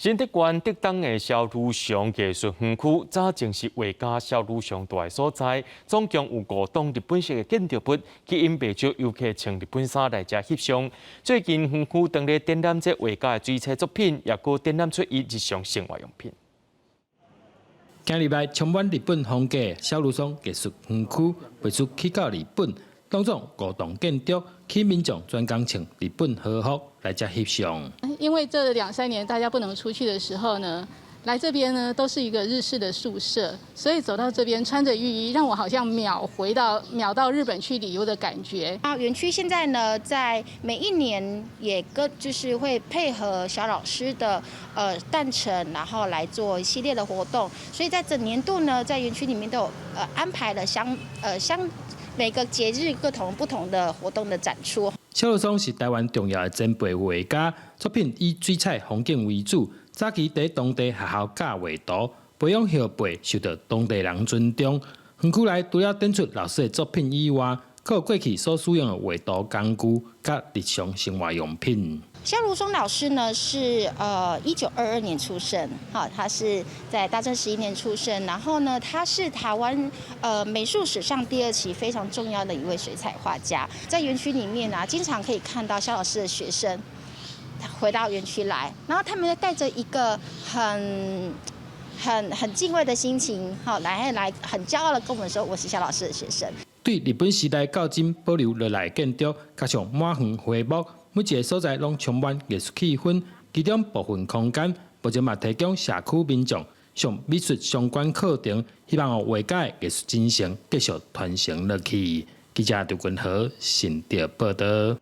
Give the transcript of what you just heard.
新竹縣竹東的蕭如松藝術園區，早前是畫家蕭如松蹛的所在，總共有五棟日本式的建築物，吸引袂少遊客穿日本衫來遮翕相。最近園區當咧展覽這畫家的水彩作品，也閣展覽出伊日常生活用品。行入來充滿日本風格的蕭如松藝術園區，袂輸去到日本，當中五棟建築，吸引民眾專工穿日本和服來遮翕相。因為這兩三年大家不能出去的時候呢，來這邊呢都是一個日式的宿舍，所以走到這邊穿着浴衣，讓我好像秒到日本去旅遊的感覺。啊，園區現在呢，在每一年也跟就是會配合蕭老師的誕辰，然後來做一系列的活動，所以在整年度呢，在園區裡面都有安排了相每個節日各同不同的活動的展出。蕭如松是台灣重要的前輩畫家，作品以水彩風景為主。早期佇當地學校教畫圖，培養後輩，受到當地人尊重。園區內除了展出老師的作品以外，閣有過去所使用的畫圖工具佮日常生活用品。蕭如松老師呢是1922年出生，哈，他是在大正11年出生，然後呢，他是台灣美術史上第二期非常重要的一位水彩畫家。在園區裡面啊，經常可以看到蕭老師的學生回到園區來，然後他們帶着一個很敬畏的心情，好來很驕傲的跟我們說，我是蕭老師的學生。對日本時代到今保留落來的建築，加上滿園花木，每一个所在攏充滿藝術氣氛。其中部分空間目前嘛提供社區民眾上美術相關課程，希望予畫家的藝術精神繼續傳承落去。記者劉君和新竹報導。